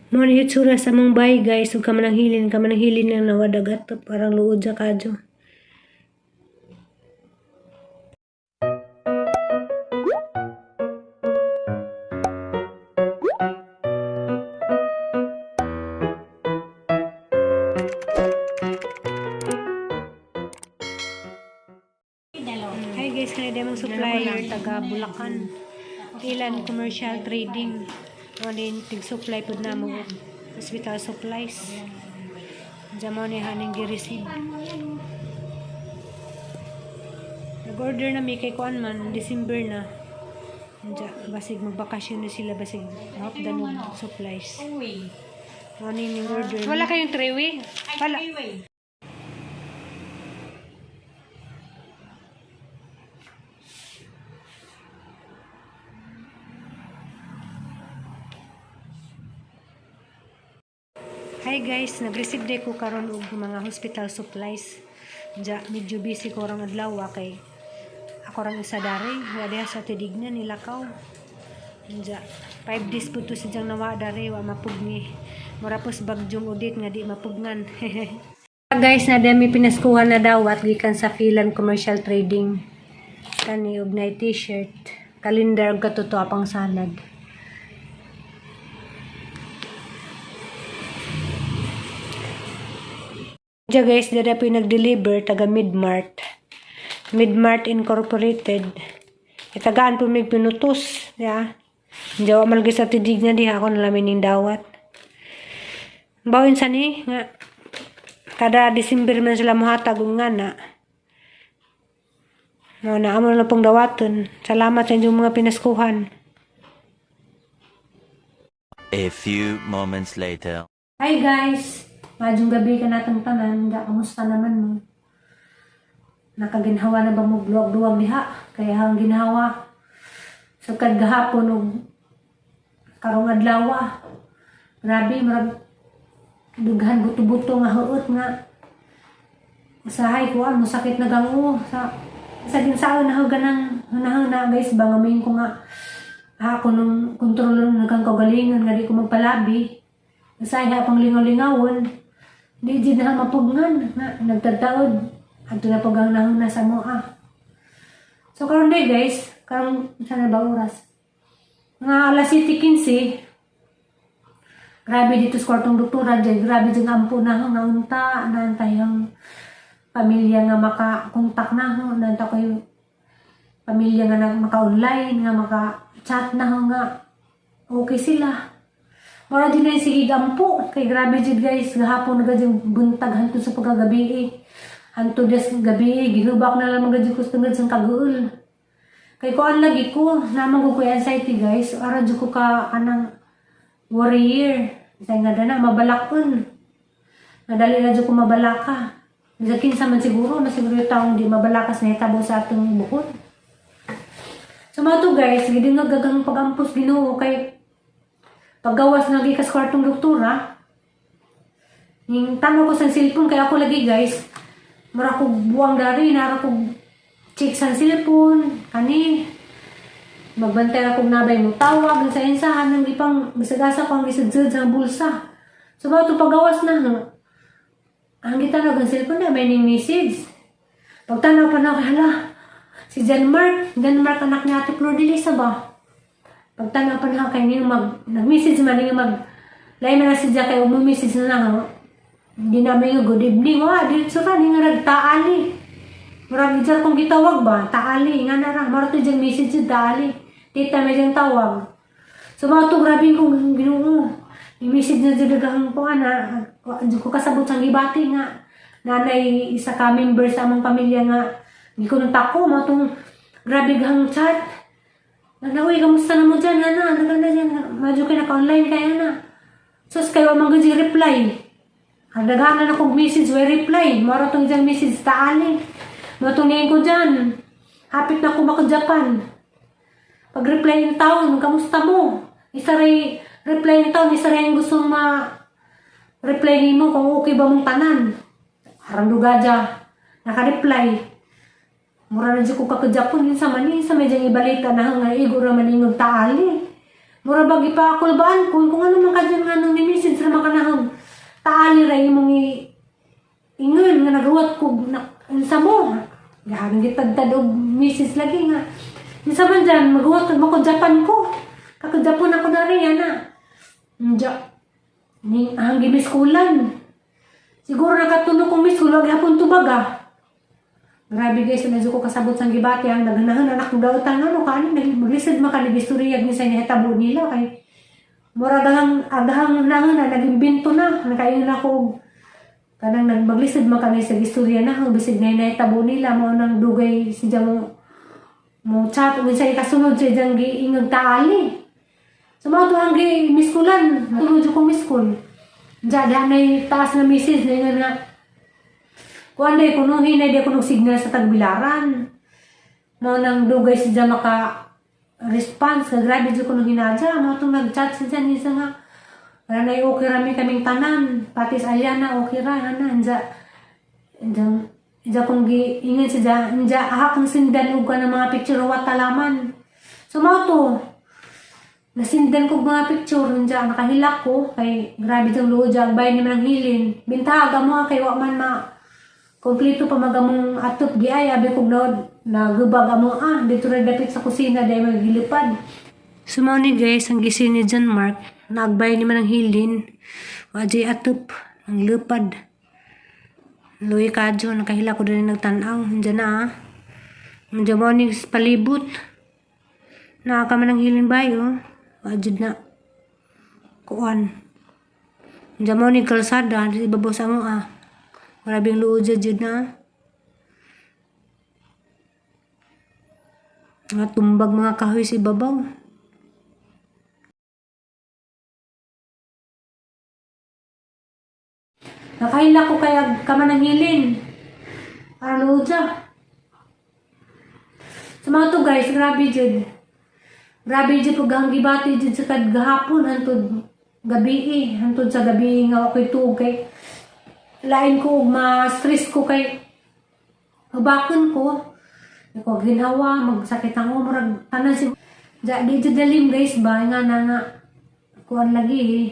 Mo ni itsura sa among bahay, guys, ug kamanang hilin lang nawad ato parang luod sa kadyo. Hi guys, kanina mong supplier taga Bulacan. Ilan Commercial Trading. Mo ni tig-supply pud namo og hospital supplies. Diyan mo ni haning gi-receive. Nag-order na mi kay kuan man December na. Diyan, basig magbakasyon na sila, basig mahapdan og supplies. Uy. Mo ni ning order. Wala kayong three-way? Wala. Ay, Hi guys, nag-receive day ko karon og mga hospital supplies. Diya, medyo busy ko rong adlaw kay ako rang isa dari, wa diha sa tidignan nilakaw. Diya, 5 days po to sidyang nawa dari, wa mapugni. Mura pos bagyong udit nga di mapugnan. Guys, na dami pinaskuhan na dawat gikan sa Filan Commercial Trading. Kani og na t-shirt, calendar ug katuto pang salad. Diya guys, dira po yung nag-deliver taga Midmart. Midmart Incorporated. Itagaan po may pinutos. Ya. Hindi ako malagay sa tidig na diha ako nalamin ning dawat. Bawin sa ni nga kada December man sila mohatag og nga na. Mo na amo na pong dawaton. Salamat sa inyong mga pinaskuhan. A few moments later. Hi guys! Madyong gabi ka natong tanan, nga kamusta naman mo? Nakaginhawa na ba mo duwag-duwag diha? Kaya ang ginhawa. Sukad gahapon og karong adlaw. Grabe, murag dughan buto-buto nga huot nga. Usahay ko mo sakit na gango sa ginsaon na ganang hunahuna guys ba nga mayin ko nga ako nung kontrol nagang kagalingon nga di ko magpalabi. Usahay ha pang lingaw-lingawon. Di jud na mapugnan nga nagtagtaod. Adto na pag ang nahuna sa moa. So karon day guys, karon sa na ba oras? Mga alas 7:15. Grabe dito sa kwartong doktora dyan. Grabe dyan ampo na ho, nga unta, naantay ang pamilya nga makakontak na ho, naanta ko yung pamilya nga na, maka-online, nga maka-chat na ho, nga okay sila. Mara din na yung sige gampo. Kay grabe jud guys, gahapon na gadyo buntag hantod sa pagkagabi eh. Hantod des gabi eh, gihubak na lang mga ko sa tungod sa kaguol. Kay kuan lagi ko, namang ko ko anxiety guys. Ara jud ko ka anang warrior. Sa nga dana mabalakon. Madali na jud ko mabalaka. Bisag kinsa man siguro, na siguro yung taong di mabalakas na hitabo sa atong bukod. So mga to guys, gidi nga gagang pagampos Ginoo kay paggawas na gikas kwartong doktora, ning tanaw ko sa cellphone kay ako lagi guys, mura ko buwang dari, nara ko check sa cellphone, kani magbantay ako nabay mo tawag sa insahan nang ipang bisag-asa ko ang gisudsud sa bulsa. So mga to paggawas na ha, ang gitanaw ang cellphone na may ning message. Pagtanaw pa na ako, hala, si John Mark, John Mark anak ni Ate Flor de Lisa ba? Pagtanaw pa na kay niyo mag nag-message man niyo mag lain man na si Jack kay umu-message na lang ho. Hindi namin yung good evening wa dito sa ni nga nagtaali. Murag dyan kung gitawag ba taali nga na ra mura to dyan message yung taali. Tita may dyan tawag. So mga to grabe kong Ginoo. I-message na dyan daghang ko ana ko kasabot sa gibati nga nanay isa ka member sa among pamilya nga di ko nang tako mga tong grabe gahang chat. Nana, uy, kamusta na mo dyan, nana? Nana, na dyan? Medyo kayo naka-online kaya na. Sus, kayo ang mga reply. Ang daghanan akong message, way reply. Mara tong dyan message, taali. Matungin ko dyan. Hapit na ako maka-Japan. Pag-reply ng taon, kamusta mo? Isa rin, reply ng taon, isa rin gusto ma-reply nimo kung okay ba mong tanan. Arang dugadya. Naka-reply. Mura na dyan ko kakajapon, yun sa manin, sa medyo ibalita na nga igo ra man ingog taali. Mura bagi pa akulbaan kung ano man ka dyan nga nung ni-message Ang gitagtad og misis lagi nga. Isa man dyan, maghuwat mo ko Japan ko. Kako Japan ako na rin, ana. Diya. Ning ang gimiskulan. Siguro nakatulog kong miskul, wag hapon tubag ah. Grabe guys, medyo ko kasabot sang gibati ang naganahan anak ko dautan ano kaani maglisod man ka istorya ni sa nahitabo nila kay mura gahang agahang nahon na nagimbento na nakaingon ako og kanang nagmaglisod man kami sa istorya na ang bisig na nahitabo nila mao nang dugay siya mo mo chat ug sa kasunod siya diyang giingog taali. So mao to ang gi miskulan, tulod kong miskul. Diya nay taas na message na ingon nga kuan day kuno hinay day kuno signal sa tagbilaran. Mao nang dugay siya maka response ka grabe jud kuno hinadya mao tong nag-chat siya niya nga wala na okay rami kaming tanan pati sa Aliana okay ra ana anja anja anja kung gi ingon siya anja aha kang sindan og kanang mga picture wa talaman. So mao to nasindan ko mga picture anja nakahilak ko kay grabe jang luod jang bay ni man ang hilin bintag amo kay wa man ma kompleto pa magamong atop giay abi kog naod nagubag amo ah dito ra dapit sa kusina dahil magilipad. So mao ni guys ang gisin ni John Mark nagbay ni man ang hilin wa jay atop ang lupad. Luwi kadyo nakahila ko din nagtan-aw andiyan na ah. Andiyan mo ni palibot. Naka man ang hilin bay oh. Wa jud na kuan. Andiyan mo ni kalsada di ibabaw sa amo ah. Grabing luod jud na. Mga tumbag mga kahoy sa ibabaw. Nakahila ko kaya kama ng hilin. Para luod siya. Sa mga to guys, grabe jud. Grabe jud pag ang gibati jud sa kadgahapon hantod gabi eh. Hantod sa gabi nga okay tuog kay lain ko ma-stress ko kay hubakon ko. Ako ginhawa, magsakit ang umrag tanan si ja di jud dalim guys ba nga na nga kuan lagi eh.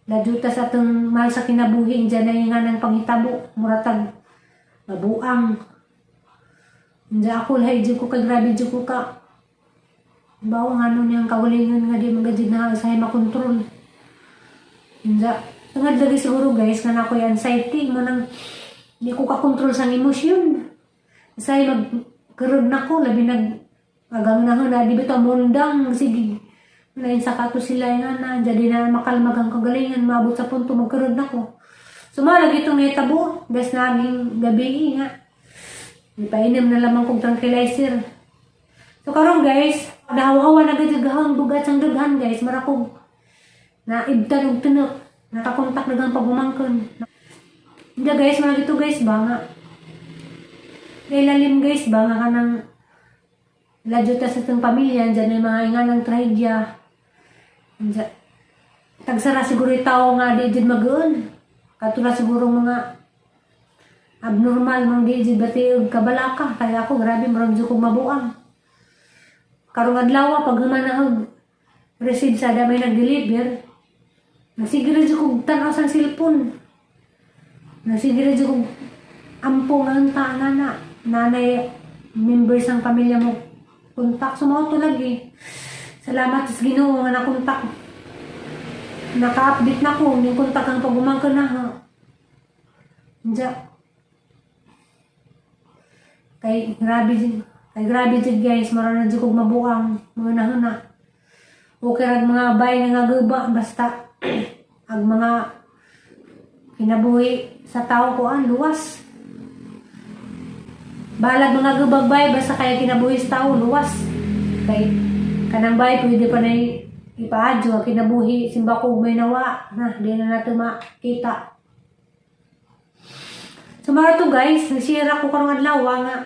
Lajuta sa atong mahal sa kinabuhi diyan na nga ng panghitabo muratag mabuang. Diyan ako lahi jud ko kay grabe jud ko ka. Bawo nga ano niyang kaulingon nga di magajud na sa makontrol. Diyan tungod lagi siguro guys nga na ako'y anxiety mo nang di ko kakontrol sa emosyon. Say magkarog na ko labi nag agang na na di ba ito mundang sige. Lain sa kato sila nga na jadi na makalmag ang kagalingan maabot sa punto magkarog na ko. So mao lagi itong nahitabo bes naging gabi nga. Ipainom na lamang kong tranquilizer. So karon guys, nahawa-hawa na gud gahang bugat sang daghan guys, mara kog naibtan og tunok, nakakontak na gang pagumangkon. Hindi guys, mara gito guys ba nga. Lalim guys ba nga kanang ladyo ta sa itong pamilya, dyan ay mga inga ng trahedya. Dyan, tagsara siguro yung tao nga di dyan mag-uon. Katulad siguro mga abnormal mang di dyan bati og kabalaka. Kaya ako, grabe, marang dyan kong mabuang. Karong adlaw, pag humanahog receive sa damay nag-deliver, nasiguro dyan kong tanaw sa cellphone. Nasiguro dyan kong ampo nga ang ta, na nanay, members ng pamilya mo, kontak. Sumaw to lagi. Salamat sa Ginoo nga nakontak. Naka-update na ko, yung kontak ang pagumangka na ha. Diya. Kay grabe jud, kay grabe jud guys, mara na jud kog mabuang mga nahuna. Okay rag mga bay nga guba basta ag mga kinabuhi sa tao ko ang luwas. Balag mga gubag bay basta kaya kinabuhi sa tao luwas. Kay kanang bay pwede pa na ipaadyo ang kinabuhi simba ko may nawa na di na nato makita. So mara to guys, nag-share ako karong adlaw nga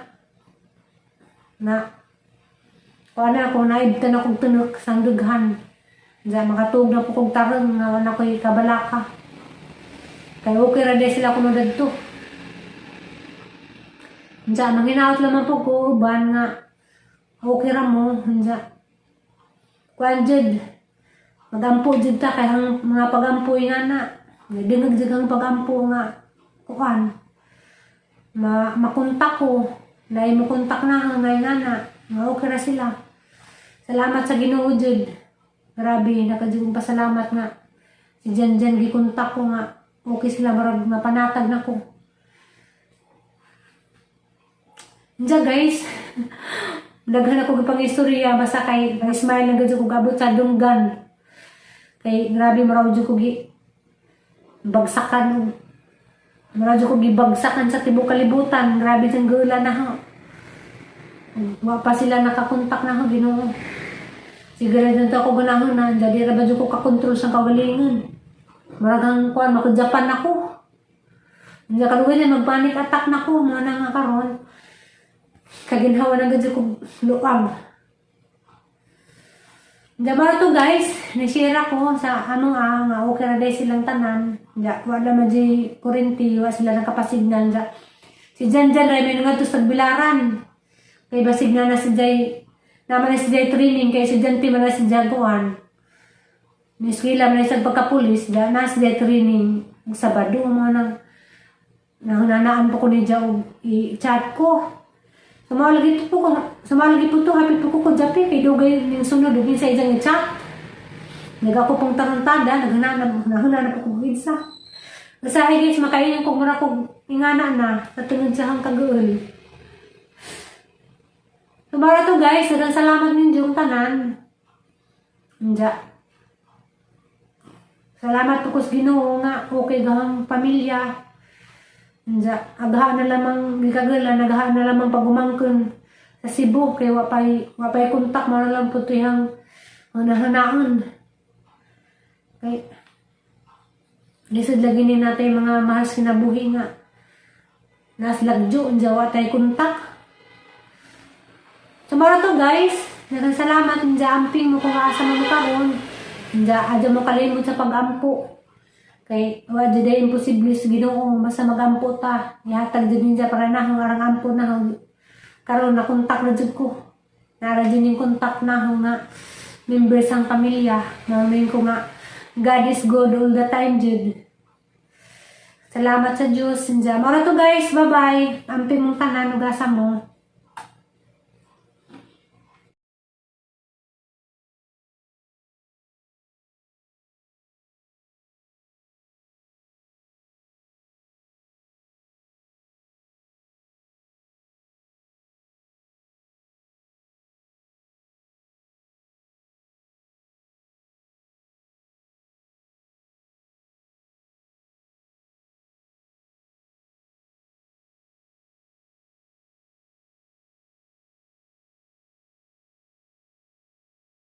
na kuan na ako naibtan akong tunok sang dughan. Diya makatuog na po kong tarong nga wala ko'y kabalaka. Kay okay ra di sila kuno dadto. Diya manghinaot lamang po ko uban nga okay ra mo diya. Kuan jud magampo jud ta kay ang mga pagampo nga na. Dingag jud ang pagampo nga kuan. Makontak ko. Dahil mo kontak na ang ngay nga na. Nga okay ra sila. Salamat sa Ginoo jud. Grabe, nakajud kong pasalamat nga. Si Jan Jan gikontak ko nga okay sila, marag mapanatag na ko. Diyan, guys, daghan ako gipang istorya, basta kay smile lang gud ko gabot sa dunggan. Kay grabe, maraw jud ko gi bagsakan og mura jud ko gibagsakan sa tibok kalibutan. Grabe jud gula na ho. Wa pa sila nakakontak na ho, Ginoo. Siguro dito ako ganahon na, jadi ra ba jud ko kakontrol sa kagalingon. Murag ang kuan, mako Japan ako. Hindi kaluoy na magpanic attack na ko, mga na nga karon. Kaginhawa na gud ko luag. Diya to, guys, ni-share ako sa ano nga okay ra day silang tanan. Diya, wala man di kurente, wa sila nakapasignal. Diya. Si Jan Jan ray may nga to sa Tagbilaran. Kay basig na na si Jay, naman na si Jay training, kay estudyante man na si Jaguan. Niskwila man na sa pagkapulis, diya na si Jay training. Sabado, mga nang nahunanaan po ko ni Jay og i-chat ko. Sumalagi po ko, sumalagi po to, hapit po ko ko jape, kay dugay ning sunod, ug sa iyang i-chat. Nag ako pong tarantada, naghuna nahuna na po ko isa. Basta ay guys, makainin ko mura ko ingana na sa tunod sa hang kagaol. So, para to, guys, daghang salamat ninyong tanan. Anja. Salamat po ko sa Ginoo nga okay gahang pamilya. Anja, agha na lamang gikagala, nagha na lamang pagumangkon sa Cebu kay wa pay kontak, mao na lang po tuyang hunahunaan. Kay lisod lagi ni natay mga mahal sa kinabuhi nga nas lagjo, anja wa tay kontak. So, mao to, guys. Daghang salamat, anja amping mo kung asa mo karon. Anja adya mo kalimot sa pagampo. Kay wa jud ay imposible sa Ginoo basta magampo ta. Ihatag jud niya para na arang ampo na karon na kontak na jud ko. Nara jud yung kontak na nga members ang pamilya. Mamin ko nga God is good all the time jud. Salamat sa Diyos. Anja. Mao to, guys. Bye-bye. Amping mong tanan ug asa mo.